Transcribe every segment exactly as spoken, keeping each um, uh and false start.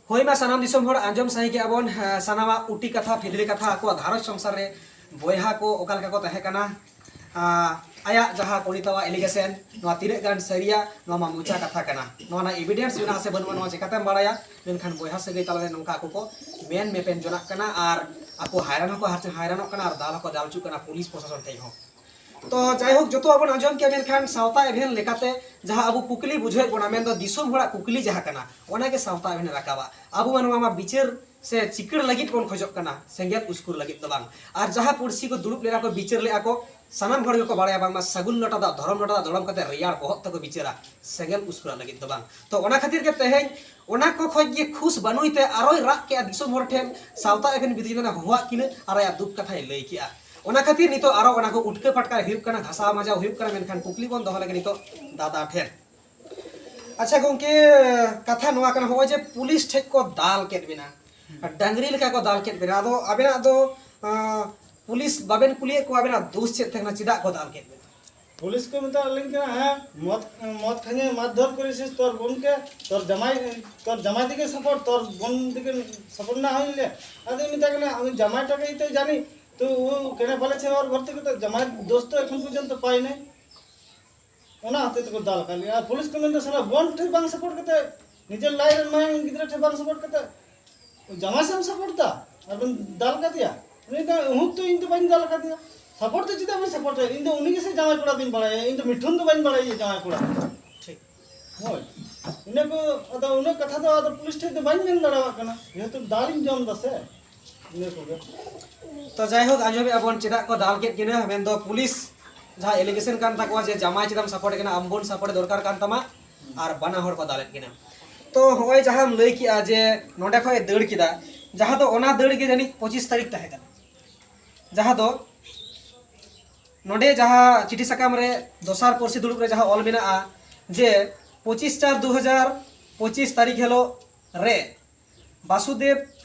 ᱦᱳᱭ ᱢᱟ ᱥᱟᱱᱟᱢ ᱫᱤᱥᱚᱢ ᱦᱚᱲ, ᱟᱸᱡᱚᱢ ᱥᱟᱹᱦᱤ ᱠᱮᱜᱼᱟ ᱵᱚᱱ, ᱮ, ᱥᱟᱱᱟᱢᱟᱜ ᱩᱴᱤ ᱠᱟᱛᱷᱟ, ᱯᱷᱤᱫᱽᱞᱤ ᱠᱟᱛᱷᱟ, ᱟᱠᱚᱣᱟᱜ ᱜᱷᱟᱨᱚᱸᱡᱽ ᱥᱚᱝᱥᱟᱨ ᱨᱮ ᱵᱚᱭᱦᱟ ᱠᱚ ᱚᱠᱟ ᱞᱮᱠᱟ ᱠᱚ ᱛᱟᱦᱮᱸ ᱠᱟᱱᱟ, ᱟ, ᱟᱭᱟᱜ ᱡᱟᱦᱟᱸ ᱠᱚᱱᱤᱛᱟᱣᱟᱜ allegation, ᱱᱚᱣᱟ ᱛᱤᱱᱟᱹᱜ ᱜᱟᱱ ᱥᱟᱹᱨᱤᱭᱟ, ᱱᱚᱣᱟ ᱢᱟ ᱢᱚᱪᱟ ᱠᱟᱛᱷᱟ ᱠᱟᱱᱟ᱾ ᱱᱚᱣᱟ ᱨᱮᱱᱟᱜ evidence ᱢᱮᱱᱟᱜᱼᱟ ᱥᱮ ᱵᱟᱹᱱᱩᱜᱼᱟ, ᱱᱚᱣᱟ ᱪᱤᱠᱟᱛᱮᱢ ᱵᱟᱲᱟᱭᱟ? ᱢᱮᱱᱠᱷᱟᱱ ᱵᱚᱭᱦᱟ ᱥᱟᱹᱜᱟᱹᱭ ᱛᱟᱞᱟᱨᱮ ᱱᱚᱝᱠᱟ ᱟᱠᱚ ᱠᱚ ᱢᱮᱱ ᱢᱮᱯᱮᱱ ᱡᱚᱱᱟᱜ ᱠᱟᱱᱟ ᱟᱨ ᱟᱠᱚ ᱦᱟᱭᱨᱟᱱ ᱦᱚᱸᱠᱚ ᱦᱟᱨ-, ᱦᱟᱭᱨᱟᱱᱚᱜ ᱠᱟᱱᱟ ᱟᱨ ᱫᱟᱞ ᱦᱚᱸᱠᱚ ᱫᱟᱞ ᱦᱚᱪᱚᱜ ᱠᱟᱱᱟ ᱯᱩᱞᱤᱥ ᱯᱨᱚᱥᱟᱥᱚᱱ ᱴᱷᱮᱱ ᱦᱚᱸ᱾ ᱛᱚ ᱡᱟᱭᱦᱳᱠ, ᱡᱚᱛᱚᱣᱟᱜ ᱵᱚᱱ ᱟᱸᱡᱚᱢ ᱠᱮᱭᱟ, ᱢᱮᱱᱠᱷᱟᱱ ᱥᱟᱶᱛᱟ ᱮᱵᱷᱮᱱ ᱞᱮᱠᱟᱛᱮ ᱡᱟᱦᱟᱸ ᱟᱵᱚ ᱠᱩᱠᱞᱤ ᱵᱩᱡᱷᱟᱹᱣᱮᱫ ᱵᱚᱱᱟ, ᱢᱮᱱᱫᱚ ᱫᱤᱥᱚᱢ ᱦᱚᱲᱟᱜ ᱠᱩᱠᱞᱤ ᱡᱟᱦᱟᱸ ᱠᱟᱱᱟ, ᱚᱱᱟᱜᱮ ᱥᱟᱶᱛᱟ ᱮᱵᱷᱮᱱ ᱨᱟᱠᱟᱵᱟ᱾ ᱟᱵᱚ ᱢᱟ ᱱᱚᱣᱟ ᱢᱟ ᱵᱤᱪᱟᱹᱨ ᱥᱮ ᱪᱤᱠᱟᱹᱲ ᱞᱟᱹᱜᱤᱫ ᱵᱚᱱ ᱠᱷᱚᱡᱚᱜ ᱠᱟᱱᱟ, ᱥᱮᱸᱜᱮᱞ ᱩᱥᱠᱩᱨ ᱞᱟᱹᱜᱤᱫ ᱫᱚ ᱵᱟᱝ᱾ ᱟᱨ ᱡᱟᱦᱟᱸ ᱯᱩᱲᱥᱤ ᱠᱚ ᱫᱩᱲᱩᱵ ᱞᱮᱱᱟ ᱠᱚ, ᱵᱤᱪᱟᱹᱨ ᱞᱮᱫᱼᱟ ᱠᱚ, ᱥᱟᱱᱟᱢ ᱦᱚᱲ ᱜᱮᱠᱚ ᱵᱟᱲᱟᱭᱟ ᱵᱟᱝᱢᱟ ᱥᱟᱹᱜᱩᱱ ᱞᱚᱴᱟ ᱫᱟᱜ ᱫᱷᱚᱨᱚᱢ ᱞᱚᱴᱟ ᱫᱟᱜ ᱫᱚᱲᱚᱢ ᱠᱟᱛᱮ ᱨᱮᱭᱟᱲ ᱵᱚᱦᱚᱜ ᱛᱮᱠᱚ ᱵᱤᱪᱟᱹᱨᱟ, ᱥᱮᱸᱜᱮᱞ ᱩᱥᱠᱩᱨᱟᱜ ᱞᱟᱹᱜᱤᱫ ᱫᱚ ᱵᱟᱝ᱾ ᱛᱚ ᱚᱱᱟ ᱠᱷᱟᱹᱛᱤᱨ ᱜᱮ ᱛᱮᱦᱮᱧ ᱚᱱᱟ ᱠᱚ ᱠᱷᱚᱡ ᱜᱮ ᱠᱷᱩᱥ ᱵᱟᱹᱱᱩᱭ ᱛᱮ ᱟᱨᱚᱭ ᱨᱟᱜ ᱠᱮᱜᱼᱟ ᱫᱤᱥᱚᱢ ᱦᱚᱲ ᱴᱷᱮᱱ, ᱥᱟᱶᱛᱟ ᱮᱵᱷᱮᱱ ᱵᱤᱫᱩ ᱪᱟᱸᱫᱟᱱᱮ ᱦᱚᱦᱚᱣᱟᱜ ᱠᱤᱱᱟᱹ ᱟᱨ ᱟᱭᱟᱜ ᱫᱩᱠ ᱠᱟᱛᱷᱟᱭ ᱞᱟᱹᱭ ᱠᱮᱜᱼᱟ᱾ ᱚᱱᱟ ᱠᱷᱟᱹᱛᱤᱨ ᱱᱤᱛᱚᱜ ᱟᱨᱚ ᱚᱱᱟ ᱠᱚ ᱩᱴᱠᱟᱹ ᱯᱟᱴᱠᱟ ᱦᱩᱭᱩᱜ ᱠᱟᱱᱟ, ᱜᱷᱟᱥᱟᱣ ᱢᱟᱡᱟᱣ ᱦᱩᱭᱩᱜ ᱠᱟᱱᱟ, ᱢᱮᱱᱠᱷᱟᱱ ᱠᱩᱠᱞᱤ ᱵᱚᱱ ᱫᱚᱦᱚ ᱞᱮᱜᱮ ᱱᱤᱛᱚᱜ ᱫᱟᱫᱟ ᱴᱷᱮᱱ᱾ ᱟᱪᱪᱷᱟ ᱜᱚᱝᱠᱮ, ᱠᱟᱛᱷᱟ ᱱᱚᱣᱟ ᱠᱟᱱᱟ, ᱦᱚᱸᱜᱼᱚᱭ ᱡᱮ ᱯᱩᱞᱤᱥ ᱴᱷᱮᱡ ᱠᱚ ᱫᱟᱞ ᱠᱮᱫ ᱵᱮᱱᱟ, ᱰᱟᱝᱨᱤ ᱞᱮᱠᱟ ᱠᱚ ᱫᱟᱞ ᱠᱮᱫ ᱵᱮᱱᱟ, ᱟᱫᱚ ᱟᱵᱮᱱᱟᱜ ᱫᱚ, ᱟᱸ, ᱯᱩᱞᱤᱥ ᱵᱟᱵᱮᱱ ᱠᱩᱞᱤᱭᱮᱫ ᱠᱚᱣᱟ, ᱟᱵᱮᱱᱟᱜ ᱫᱳᱥ ᱪᱮᱫ ᱛᱟᱦᱮᱸ ᱠᱟᱱᱟ, ᱪᱮᱫᱟᱜ ᱠᱚ ᱫᱟᱞ ᱠᱮᱫ ᱵᱮᱱᱟ? ᱯᱩᱞᱤᱥ ᱠᱚ ᱢᱮᱛᱟᱜ ᱞᱤᱧ ᱠᱟᱱᱟ, "ᱦᱮᱸ, ᱢᱚᱫ, ᱢᱚᱫ ᱠᱷᱟᱧᱮ ᱢᱟᱨᱫᱷᱚᱨ ᱠᱚᱨᱮᱥᱤᱥ, তোর বোনকে, তোর জামাই, তোর জামাই দিকে সাপোর্ট, তোর বোন দিকে সাপোর্ট না হইলে?" ᱟᱫᱚᱧ ᱢᱮᱛᱟᱭ ᱠᱟᱱᱟ, "আমি জামাইটাকেই তো জানি, তো ও কেন পালিয়েছে ওর ঘর থেকে, তো জামাইর দোষ তো এখন পর্যন্ত পাই নাই।" ᱚᱱᱟ ᱦᱚᱛᱮ ᱛᱮᱠᱚ ᱫᱟᱞ ᱟᱠᱟᱫ ᱞᱮᱭᱟ᱾ ᱟᱨ ᱯᱩᱞᱤᱥ ᱠᱚ ᱢᱮᱱᱫᱟ, "ᱥᱟᱞᱟ ᱵᱚᱱ ᱴᱷᱮᱱ ᱵᱟᱝ ᱥᱟᱯᱳᱨᱴ ᱠᱟᱛᱮ, ᱱᱤᱡᱮᱨ ᱞᱟᱭᱤᱱ ᱨᱮᱱ ᱢᱟᱭᱟᱝ ᱜᱤᱫᱽᱨᱟᱹ ᱴᱷᱮᱱ ᱵᱟᱝ ᱥᱟᱯᱳᱨᱴ ᱠᱟᱛᱮ ᱡᱟᱶᱟᱭ ᱥᱮᱫ ᱮᱢ ᱥᱟᱯᱳᱨᱴ ᱫᱟ ᱟᱨ ᱵᱮᱱ ᱫᱟᱞ ᱠᱟᱫᱮᱭᱟ?" ᱩᱱᱤ ᱫᱚ, "ᱩᱦᱩᱠ ᱛᱚ ᱤᱧ ᱫᱚ ᱵᱟᱹᱧ ᱫᱟᱞ ᱟᱠᱟᱫᱮᱭᱟ, ᱥᱟᱯᱳᱨᱴ ᱫᱚ ᱪᱮᱫᱟᱜ ᱵᱟᱹᱧ ᱥᱟᱯᱳᱨᱴᱟ? ᱤᱧ ᱫᱚ ᱩᱱᱤ ᱜᱮᱥᱮ ᱡᱟᱶᱟᱭ ᱠᱚᱲᱟ ᱫᱚᱧ ᱵᱟᱲᱟᱭᱟ, ᱤᱧ ᱫᱚ ᱢᱤᱴᱷᱩᱱ ᱫᱚ ᱵᱟᱹᱧ ᱵᱟᱲᱟᱭᱟ ᱡᱟᱶᱟᱭ ᱠᱚᱲᱟ ᱫᱚ᱾" ᱴᱷᱤᱠ᱾ ᱦᱳᱭ, ᱤᱱᱟᱹ ᱠᱚ, ᱟᱫᱚ ᱩᱱᱟᱹᱜ ᱠᱟᱛᱷᱟ ᱫᱚ ᱟᱫᱚ ᱯᱩᱞᱤᱥ ᱴᱷᱮᱡ ᱫᱚ ᱵᱟᱹᱧ ᱢᱮᱱ ᱫᱟᱲᱮᱭᱟᱜ ᱠᱟᱱᱟ, ᱡᱮᱦᱮᱛᱩ ᱫᱟᱞᱤᱧ ᱡᱚᱢ ᱫᱟ ᱥᱮ᱾ ᱤᱱᱟᱹ ᱠᱚᱜᱮ᱾ ᱛᱚ ᱡᱟᱭᱦᱳᱠ, ᱟᱸᱡᱚᱢᱮᱫᱼᱟ ᱵᱚᱱ ᱪᱮᱫᱟᱜ ᱠᱚ ᱫᱟᱞ ᱠᱮᱫ ᱠᱤᱱᱟ, ᱢᱮᱱᱫᱚ ᱯᱩᱞᱤᱥ ᱡᱟᱦᱟᱸ allegation ᱠᱟᱱ ᱛᱟᱠᱚᱣᱟ ᱡᱮ ᱡᱟᱢᱟᱭ ᱪᱮᱫᱟᱜ ᱮᱢ ᱥᱟᱯᱳᱨᱴ ᱠᱟᱱᱟ, ᱟᱢ ᱵᱚᱱ ᱥᱟᱯᱳᱨᱴ ᱫᱚᱨᱠᱟᱨ ᱠᱟᱱ ᱛᱟᱢᱟ, ᱟᱨ ᱵᱟᱱᱟ ᱦᱚᱲ ᱠᱚ ᱫᱟᱞᱮᱫ ᱠᱤᱱᱟ᱾ ᱛᱚ ᱦᱚᱸᱜᱼᱚᱭ ᱡᱟᱦᱟᱸᱢ ᱞᱟᱹᱭ ᱠᱮᱜᱼᱟ ᱡᱮ ᱱᱚᱸᱰᱮ ᱠᱷᱚᱡ ᱮ ᱫᱟᱹᱲ ᱠᱮᱫᱟ, ᱡᱟᱦᱟᱸ ᱫᱚ ᱚᱱᱟ ᱫᱟᱹᱲ ᱜᱮ ᱡᱟᱹᱱᱤᱡ ᱯᱚᱸᱪᱤᱥ ᱛᱟᱹᱨᱤᱠᱷ ᱛᱟᱦᱮᱸ ᱠᱟᱱᱟ, ᱡᱟᱦᱟᱸ ᱫᱚ ᱱᱚᱸᱰᱮ ᱡᱟᱦᱟᱸ ᱪᱤᱴᱷᱤ ᱥᱟᱠᱟᱢ ᱨᱮ ᱫᱚᱥᱟᱨ ᱯᱟᱹᱨᱥᱤ ᱫᱩᱲᱩᱵ ᱨᱮ ᱡᱟᱦᱟᱸ ᱚᱞ ᱢᱮᱱᱟᱜᱼᱟ ᱡᱮ ᱯᱚᱸᱪᱤᱥ ᱪᱟᱨ ᱫᱩ ᱦᱟᱡᱟᱨ ᱯᱚᱸᱪᱤᱥ ᱛᱟᱹᱨᱤᱠᱷ ᱦᱤᱞᱳᱜ ᱨᱮ ᱵᱟᱥᱩᱫᱮᱵ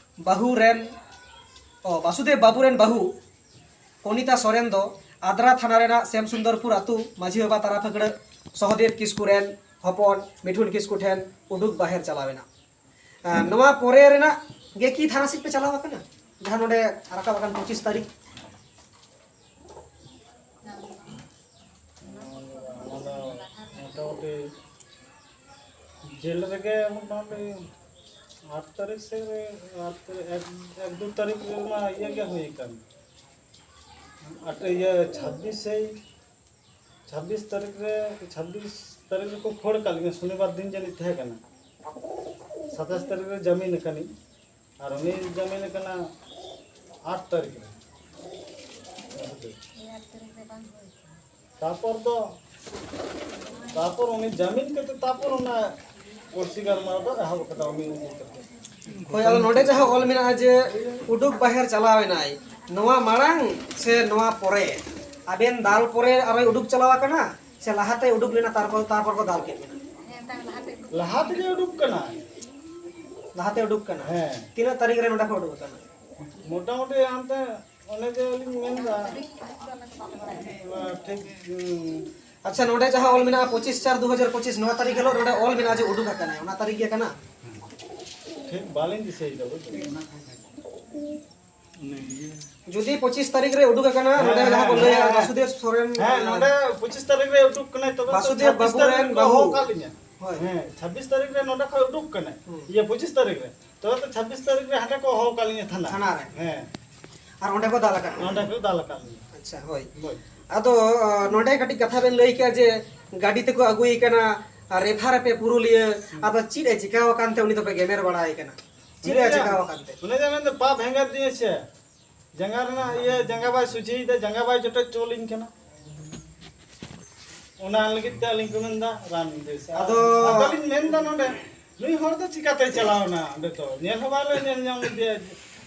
ᱵᱟᱹᱦᱩ ᱨᱮᱱ, ᱚ, ᱵᱟᱥᱩᱫᱮᱵ ᱵᱟᱹᱵᱩ ᱨᱮᱱ ᱵᱟᱹᱦᱩ ᱠᱚᱱᱤᱛᱟ ᱥᱚᱨᱮᱱ ᱫᱚ ᱟᱫᱽᱨᱟ ᱛᱷᱟᱱᱟ ᱨᱮᱱᱟᱜ ᱥᱮᱢ ᱥᱩᱱᱫᱚᱨᱯᱩᱨ ᱟᱹᱛᱩ ᱢᱟᱹᱡᱷᱤ ᱵᱟᱵᱟ ᱛᱟᱨᱟ ᱯᱷᱟᱹᱠᱲᱟᱹ ᱥᱚᱦᱚᱫᱮᱵ ᱠᱤᱥᱠᱩ ᱨᱮᱱ ᱦᱚᱯᱚᱱ ᱢᱤᱴᱷᱩᱱ ᱠᱤᱥᱠᱩ ᱴᱷᱮᱱ ᱩᱰᱩᱠ ᱵᱟᱦᱮᱨ ᱪᱟᱞᱟᱣ ᱮᱱᱟ᱾ ᱟᱨ ᱱᱚᱣᱟ ᱯᱚᱨᱮ ᱨᱮᱱᱟᱜ ᱜᱮ ᱠᱤ ᱛᱷᱟᱱᱟ ᱥᱮᱫ ᱯᱮ ᱪᱟᱞᱟᱣ ᱟᱠᱟᱱᱟ, ᱡᱟᱦᱟᱸ ᱱᱚᱰᱮ ᱨᱟᱠᱟᱵ ᱟᱠᱟᱱ ᱯᱚᱸᱪᱤᱥ ᱛᱟᱹᱨᱤᱠᱷ? ᱚᱱᱟ ᱫᱚ ᱢᱚᱴᱟᱢᱩᱴᱤ ᱡᱮᱞ ᱨᱮᱜᱮ ᱢᱚᱴᱟᱢᱩᱴᱤ ᱟᱴ ᱛᱟᱹᱨᱤᱠᱷ ᱥᱮᱫ ᱨᱮ, ᱟᱴ ᱛᱟᱹᱨᱤᱠᱷ, ᱮᱠ, ᱮᱠ ᱫᱩ ᱛᱟᱹᱨᱤᱠᱷ ᱨᱮᱢᱟ ᱤᱭᱟᱹ ᱜᱮ ᱦᱩᱭ ᱟᱠᱟᱱ᱾ ᱟᱴ, ᱤᱭᱟᱹ, ᱪᱷᱟᱵᱵᱤᱥ ᱥᱮᱭ, ᱪᱷᱟᱵᱵᱤᱥ ᱛᱟᱹᱨᱤᱠᱷ ᱨᱮ, ᱪᱷᱟᱵᱵᱤᱥ ᱛᱟᱹᱨᱤᱠᱷ ᱨᱮᱠᱚ ᱠᱷᱟᱹᱲ ᱟᱠᱟᱫ ᱞᱤᱧᱟ, ᱥᱚᱱᱤᱵᱟᱨ ᱫᱤᱱ ᱡᱟᱹᱱᱤᱡ ᱛᱟᱦᱮᱸ ᱠᱟᱱᱟ᱾ ᱥᱟᱛᱟᱥ ᱛᱟᱹᱨᱤᱠᱷ ᱨᱮ ᱡᱟᱹᱢᱤᱱ ᱟᱠᱟᱱᱤᱧ, ᱟᱨ ᱩᱱᱤ ᱡᱟᱹᱢᱤᱱ ᱟᱠᱟᱱᱟ ᱟᱴ ᱛᱟᱹᱨᱤᱠᱷ ᱨᱮ᱾ ᱛᱟᱨᱯᱚᱨ ᱫᱚ, ᱛᱟᱨᱯᱚᱨ ᱩᱱᱤ ᱡᱟᱹᱢᱤᱱ ᱠᱟᱛᱮ, ᱛᱟᱨᱯᱚᱨ ᱚᱱᱟ ᱯᱟᱹᱨᱥᱤ ᱜᱟᱞᱢᱟᱨᱟᱣ ᱫᱚ ᱮᱦᱚᱵ ᱠᱟᱫᱟ ᱩᱱᱤ ᱤᱫᱤ ᱠᱟᱛᱮ᱾ ᱦᱳᱭ, ᱟᱫᱚ ᱱᱚᱰᱮ ᱡᱟᱦᱟᱸ ᱚᱞ ᱢᱮᱱᱟᱜᱼᱟ ᱡᱮ ᱩᱰᱩᱠ ᱵᱟᱦᱮᱨ ᱪᱟᱞᱟᱣ ᱮᱱᱟᱭ, ᱱᱚᱣᱟ ᱢᱟᱲᱟᱝ ᱥᱮ ᱱᱚᱣᱟ ᱯᱚᱨᱮ? ᱟᱵᱮᱱ ᱫᱟᱞ ᱯᱚᱨᱮ ᱟᱨᱚᱭ ᱩᱰᱩᱠ ᱪᱟᱞᱟᱣ ᱟᱠᱟᱱᱟ, ᱥᱮ ᱞᱟᱦᱟᱛᱮ ᱩᱰᱩᱠ ᱞᱮᱱᱟ, ᱛᱟᱨᱯᱚᱨ, ᱛᱟᱨᱯᱚᱨ ᱠᱚ ᱫᱟᱞ ᱠᱮᱫ ᱵᱮᱱᱟ? ᱞᱟᱦᱟ ᱛᱮᱜᱮ ᱩᱰᱩᱠ ᱠᱟᱱᱟᱭ᱾ ᱞᱟᱦᱟᱛᱮ ᱩᱰᱩᱠ ᱠᱟᱱᱟ? ᱦᱮᱸ᱾ ᱛᱤᱱᱟᱹᱜ ᱛᱟᱹᱨᱤᱠᱷ ᱨᱮ ᱱᱚᱰᱮ ᱠᱷᱚᱱ ᱩᱰᱩᱠ ᱟᱠᱟᱱᱟ? ᱢᱚᱴᱟᱢᱩᱴᱤ ᱦᱟᱱᱛᱮ ᱚᱱᱮ ᱡᱮ ᱞᱤᱧ ᱢᱮᱱᱫᱟ, ᱚᱱᱟ ᱴᱷᱤᱠ, ᱩᱸ, ᱟᱪᱪᱷᱟ, ᱱᱚᱰᱮ ᱡᱟᱦᱟᱸ ᱚᱞ ᱢᱮᱱᱟᱜᱼᱟ ᱯᱚᱸᱪᱤᱥ ᱪᱟᱨ ᱫᱩ ᱦᱟᱡᱟᱨ ᱯᱚᱸᱪᱤᱥ, ᱱᱚᱣᱟ ᱛᱟᱹᱨᱤᱠᱷ ᱦᱤᱞᱳᱜ ᱱᱚᱰᱮ ᱚᱞ ᱢᱮᱱᱟᱜᱼᱟ ᱡᱮ ᱩᱰᱩᱠ ᱟᱠᱟᱱᱟᱭ, ᱚᱱᱟ ᱛᱟᱹᱨᱤᱠᱷ ᱜᱮ ᱠᱟᱱᱟ? ᱴᱷᱤᱠ ᱵᱟᱹᱞᱤᱧ ᱫᱤᱥᱟᱹᱭᱮᱫᱟ, ᱵᱩᱡᱽ ᱫᱟᱵᱤᱱ? ᱡᱩᱫᱤ ᱯᱚᱸᱪᱤᱥ ᱛᱟᱹᱨᱤᱠᱷ ᱨᱮ ᱩᱰᱩᱠ ᱟᱠᱟᱱᱟ, ᱦᱮᱸ, ᱱᱚᱰᱮ ᱡᱟᱦᱟᱸ ᱠᱚ ᱦᱮᱸ, ᱞᱟᱹᱭᱟ ᱦᱮᱸ, ᱦᱮᱸ᱾ ᱵᱟᱥᱩᱫᱮᱵ ᱥᱚᱨᱮᱱ, ᱦᱮᱸ, ᱱᱚᱰᱮ ᱯᱚᱸᱪᱤᱥ ᱛᱟᱹᱨᱤᱠᱷ ᱨᱮ ᱩᱰᱩᱠ ᱠᱟᱱᱟᱭ, ᱛᱚᱵᱮ ᱛᱚ ᱵᱟᱥᱩᱫᱮᱵ ᱪᱷᱟᱵᱵᱤᱥ ᱵᱟᱹᱵᱩ ᱛᱟᱹᱨᱤᱠᱷ ᱨᱮᱱ ᱨᱮᱠᱚ ᱵᱟᱹᱦᱩ᱾ ᱦᱚᱦᱚ ᱟᱠᱟᱫ ᱞᱤᱧᱟ᱾ ᱦᱳᱭ᱾ ᱦᱮᱸ, ᱪᱷᱟᱵᱵᱤᱥ ᱛᱟᱹᱨᱤᱠᱷ ᱨᱮ ᱱᱚᱰᱮ ᱠᱷᱚᱱ ᱩᱰᱩᱠ ᱠᱟᱱᱟᱭ᱾ ᱦᱩᱸ᱾ ᱤᱭᱟᱹ, ᱯᱚᱸᱪᱤᱥ ᱛᱟᱹᱨᱤᱠᱷ ᱨᱮ᱾ ᱛᱚᱵᱮ ᱛᱚ ᱪᱷᱟᱵᱵᱤᱥ ᱛᱟᱹᱨᱤᱠᱷ ᱨᱮ ᱦᱟᱸᱰᱮ ᱠᱚ ᱦᱚᱦᱚ ᱟᱠᱟᱫ ᱞᱤᱧᱟ ᱛᱷᱟᱱᱟ᱾ ᱛᱷᱟᱱᱟ ᱨᱮ᱾ ᱦᱮᱸ᱾ ᱟᱨ ᱚᱸᱰᱮ ᱠᱚ ᱫᱟᱞ ᱟᱠᱟᱫ ᱞᱤᱧᱟ᱾ ᱱᱚᱰᱮ ᱠᱚ ᱫᱟᱞ ᱟᱠᱟᱫ ᱞᱤᱧᱟ᱾ ᱟᱪᱪᱷᱟ, ᱦᱳᱭ᱾ ᱦᱳᱭ᱾ ᱟᱫᱚ, ᱟ, ᱱᱚᱰᱮ ᱠᱟᱹᱴᱤᱡ ᱠᱟᱛᱷᱟ ᱵᱮᱱ ᱞᱟᱹᱭ ᱠᱮᱜᱼᱟ ᱡᱮ ᱜᱟᱹᱰᱤ ᱛᱮᱠᱚ ᱟᱹᱜᱩᱭᱮ ᱠᱟᱱᱟ, ᱟᱨ ᱨᱮᱯᱷᱟᱨ ᱟᱯᱮ ᱯᱩᱨᱩᱞᱤᱭᱟᱹ, ᱦᱩᱸ᱾ ᱟᱫᱚ ᱪᱮᱫ ᱮ ᱪᱤᱠᱟᱹᱣ ᱟᱠᱟᱱ ᱛᱮ ᱩᱱᱤ ᱫᱚᱯᱮ ᱜᱮᱢᱮᱨ ᱵᱟᱲᱟᱭᱮ ᱠᱟᱱᱟ? ᱪᱮᱫ ᱮ ᱩᱱᱤ ᱫᱚ, ᱪᱤᱠᱟᱹᱣ ᱟᱠᱟᱱ ᱛᱮ? ᱩᱱᱤ ᱫᱚ ᱢᱮᱱᱫᱟ ᱯᱟᱯ ᱦᱮᱸᱜᱟᱨ ᱫᱤᱭᱮ ᱥᱮ᱾ ᱡᱟᱸᱜᱟ ᱨᱮᱱᱟᱜ ᱤᱭᱟᱹ, ᱡᱟᱸᱜᱟ ᱵᱟᱭ ᱥᱚᱡᱷᱮᱭᱮᱫᱟ, ᱡᱟᱸᱜᱟ ᱵᱟᱭ ᱡᱚᱴᱮᱫ ᱦᱚᱪᱚ ᱟᱹᱞᱤᱧ ᱠᱟᱱᱟ᱾ ᱚᱱᱟ ᱞᱟᱹᱜᱤᱫ ᱛᱮ ᱟᱹᱞᱤᱧ ᱠᱚ ᱢᱮᱱᱫᱟ ᱨᱟᱱ ᱵᱮᱥ᱾ ᱟᱫᱚ ᱟᱫᱚᱞᱤᱧ ᱢᱮᱱᱫᱟ ᱱᱚᱰᱮ, ᱱᱩᱭ ᱦᱚᱲ ᱫᱚ ᱪᱤᱠᱟᱛᱮᱭ ᱪᱟᱞᱟᱣᱱᱟ ᱚᱸᱰᱮ ᱫᱚ? ᱧᱮᱞ ᱦᱚᱸ ᱵᱟᱞᱮ ᱧᱮᱞ ᱧᱟᱢ ᱞᱮᱫᱮᱭᱟ᱾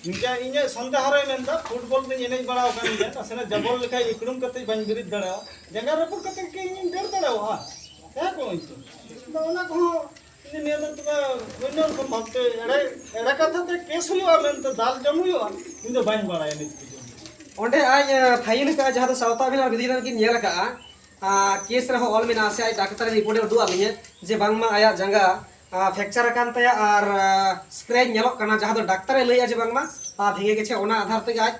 ᱱᱤᱝᱠᱟ ᱤᱧᱟᱹᱜ ᱥᱚᱱᱫᱮᱦᱚ ᱨᱮᱭ ᱢᱮᱱᱫᱟ, ᱯᱷᱩᱴᱵᱚᱞ ᱫᱚᱧ ᱮᱱᱮᱡ ᱵᱟᱲᱟ ᱟᱠᱟᱱ ᱜᱮᱭᱟ, ᱱᱟᱥᱮᱱᱟᱜ ᱡᱟᱵᱚᱞ ᱞᱮᱠᱷᱟᱡ ᱤᱠᱲᱩᱢ ᱠᱟᱛᱮᱧ ᱵᱟᱹᱧ ᱵᱮᱨᱮᱫ ᱫᱟᱲᱮᱭᱟᱜᱼᱟ, ᱡᱟᱸᱜᱟ ᱨᱟᱹᱯᱩᱫ ᱠᱟᱛᱮ ᱠᱤ ᱤᱧᱤᱧ ᱫᱟᱹᱲ ᱫᱟᱲᱮᱭᱟᱜᱼᱟ? ᱦᱮᱸ ᱠᱚ ᱤᱧ ᱛᱚ᱾ ᱟᱫᱚ ᱚᱱᱟ ᱠᱚᱦᱚᱸ ᱤᱧ ᱱᱤᱭᱟᱹ ᱫᱚ ᱛᱚᱵᱮ ᱚᱱᱱᱚ ᱨᱚᱠᱚᱢ ᱵᱷᱟᱵᱛᱮ ᱮᱲᱮ, ᱮᱲᱮ ᱠᱟᱛᱷᱟ ᱛᱮ ᱠᱮᱥ ᱦᱩᱭᱩᱜᱼᱟ ᱢᱮᱱᱛᱮ, ᱫᱟᱞ ᱡᱚᱢ ᱦᱩᱭᱩᱜᱼᱟ, ᱤᱧ ᱫᱚ ᱵᱟᱹᱧ ᱵᱟᱲᱟᱭᱟ ᱱᱤᱛ ᱯᱚᱨᱡᱚᱱᱛᱚ᱾ ᱚᱸᱰᱮ ᱟᱡ, ᱮ, ᱯᱷᱟᱭᱤᱞ ᱟᱠᱟᱫᱼᱟ, ᱡᱟᱦᱟᱸ ᱫᱚ ᱥᱟᱶᱛᱟ ᱟᱹᱫᱤᱱᱟ ᱟᱨ ᱵᱤᱫᱷᱤ ᱟᱹᱱ ᱠᱤᱱ ᱧᱮᱞ ᱟᱠᱟᱫᱼᱟ, ᱟᱨ ᱠᱮᱥ ᱨᱮᱦᱚᱸ ᱚᱞ ᱢᱮᱱᱟᱜᱼᱟ, ᱥᱮ ᱟᱡ ᱰᱟᱠᱛᱟᱨ ᱨᱤᱯᱳᱨᱴ ᱮ ᱩᱫᱩᱜ ᱟᱫ ᱞᱤᱧᱟᱹ ᱡᱮ ᱵᱟᱝᱢᱟ ᱟᱭᱟᱜ ᱡᱟᱸᱜᱟ ᱯᱷᱨᱮᱠᱪᱟᱨ ᱟᱠᱟᱱ ᱛᱟᱭᱟ ᱟᱨ ᱥᱠᱨᱮᱪ ᱧᱮᱞᱚᱜ ᱠᱟᱱᱟ, ᱡᱟᱦᱟᱸ ᱫᱚ ᱰᱟᱠᱛᱟᱨᱮ ᱞᱟᱹᱭᱟ ᱡᱮ ᱵᱟᱝᱢᱟ ᱵᱷᱮঙᱮ ᱜᱮᱪᱷᱮ᱾ ᱚᱱᱟ ᱟᱫᱷᱟᱨ ᱛᱮᱜᱮ ᱟᱡ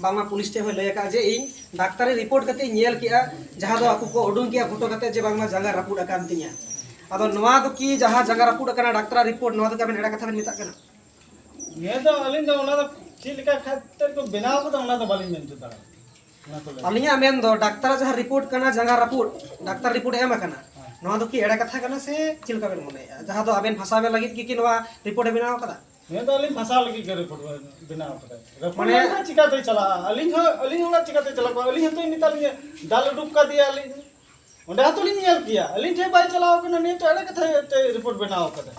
ᱵᱟᱝᱢᱟ ᱯᱩᱞᱤᱥ ᱴᱷᱮᱱ ᱦᱚᱸᱭ ᱞᱟᱹᱭ ᱟᱠᱟᱫᱼᱟ ᱡᱮ ᱤᱧ ᱰᱟᱠᱛᱟᱨᱤ ᱨᱤᱯᱳᱨᱴ ᱠᱟᱛᱮ ᱤᱧ ᱧᱮᱞ ᱠᱮᱜᱼᱟ, ᱡᱟᱦᱟᱸ ᱫᱚ ᱟᱠᱚ ᱠᱚ ᱩᱰᱩᱝ ᱠᱮᱜᱼᱟ ᱯᱷᱳᱴᱳ ᱠᱟᱛᱮ ᱡᱮ ᱵᱟᱝᱢᱟ ᱡᱟᱸᱜᱟ ᱨᱟᱹᱯᱩᱫ ᱟᱠᱟᱱ ᱛᱤᱧᱟ᱾ ᱟᱫᱚ ᱱᱚᱣᱟ ᱫᱚ ᱠᱤ ᱡᱟᱦᱟᱸ ᱡᱟᱸᱜᱟ ᱨᱟᱹᱯᱩᱫ ᱟᱠᱟᱱᱟ ᱰᱟᱠᱛᱟᱨᱟᱜ ᱨᱤᱯᱳᱨᱴ, ᱱᱚᱣᱟ ᱫᱚ ᱠᱤ ᱟᱵᱮᱱ ᱮᱲᱮ ᱠᱟᱛᱷᱟ ᱵᱮᱱ ᱢᱮᱛᱟᱜ ᱠᱟᱱᱟ? ᱱᱤᱭᱟᱹ ᱫᱚ ᱟᱹᱞᱤᱧ ᱫᱚ ᱚᱱᱟ ᱫᱚ ᱪᱮᱫ ᱞᱮᱠᱟ ᱠᱷᱟᱹᱛᱤᱨ ᱠᱚ ᱵᱮᱱᱟᱣ ᱠᱟᱫᱟ, ᱚᱱᱟ ᱫᱚ ᱵᱟᱹᱞᱤᱧ ᱢᱮᱱ ᱦᱚᱪᱚ ᱫᱟᱲᱮᱭᱟᱜᱼᱟ᱾ ᱚᱱᱟ ᱠᱚ ᱞᱟᱹᱭ᱾ ᱟᱹᱞᱤᱧᱟᱜ ᱢᱮᱱ ᱫᱚ ᱰᱟᱠᱛᱟᱨᱟᱜ ᱡᱟᱦᱟᱸ ᱨᱤᱯᱳᱨᱴ ᱠᱟᱱᱟ, ᱡᱟᱸᱜᱟ ᱨᱟᱹᱯᱩᱫ, ᱰᱟᱠᱛᱟᱨ ᱨᱤᱯᱳᱨᱴ ᱮ ᱮᱢ ᱟᱠᱟᱱᱟ, ᱦᱮᱸ᱾ ᱱᱚᱣᱟ ᱫᱚ ᱠᱤ ᱮᱲᱮ ᱠᱟᱛᱷᱟ ᱠᱟᱱᱟ ᱥᱮ ᱪᱮᱫ ᱞᱮᱠᱟ ᱵᱮᱱ ᱢᱚᱱᱮᱭᱮᱫᱼᱟ? ᱡᱟᱦᱟᱸ ᱫᱚ ᱟᱵᱮᱱ ᱯᱷᱟᱥᱟᱣ ᱵᱮᱱ ᱞᱟᱹᱜᱤᱫ ᱜᱮ ᱠᱤ ᱱᱚᱣᱟ ᱨᱤᱯᱳᱨᱴ ᱮ ᱵᱮᱱᱟᱣ ᱟᱠᱟᱫᱟ? ᱱᱤᱭᱟᱹ ᱫᱚ ᱟᱹᱞᱤᱧ ᱯᱷᱟᱥᱟᱣ ᱞᱟᱹᱜᱤᱫ ᱜᱮ ᱨᱤᱯᱳᱨᱴ ᱵᱮᱱᱟᱣ ᱟᱠᱟᱫᱟ᱾ ᱨᱤᱯᱳᱨᱴ ᱢᱟᱱᱮ ᱵᱟᱝᱠᱷᱟᱱ ᱪᱤᱠᱟᱹᱛᱮ ᱪᱟᱞᱟᱜᱼᱟ? ᱟᱹᱞᱤᱧ ᱦᱚᱸ, ᱟᱹᱞᱤᱧ ᱦᱚᱸ ᱚᱲᱟᱜ ᱪᱤᱠᱟᱹᱛᱮ ᱪᱟᱞᱟᱜ ᱠᱚᱣᱟ? ᱟᱹᱞᱤᱧ ᱦᱚᱸᱛᱚ ᱢᱮᱛᱟ ᱞᱤᱧᱟ, ᱫᱟᱞ ᱩᱰᱩᱠ ᱠᱟᱫᱮᱭᱟ ᱟᱹᱞᱤᱧ᱾ ᱚᱸᱰᱮ ᱦᱚᱸᱛᱚ ᱞᱤᱧ ᱧᱮᱞ ᱠᱮᱭᱟ, ᱟᱹᱞᱤᱧ ᱴᱷᱮᱱ ᱵᱟᱭ ᱪᱟᱞᱟᱣ ᱠᱟᱱᱟ, ᱱᱤᱭᱟᱹ ᱛᱚ ᱮᱲᱮ ᱠᱟᱛᱷᱟ ᱛᱮ ᱨᱤᱯᱳᱨᱴ ᱵᱮᱱᱟᱣ ᱠᱟᱫᱟ᱾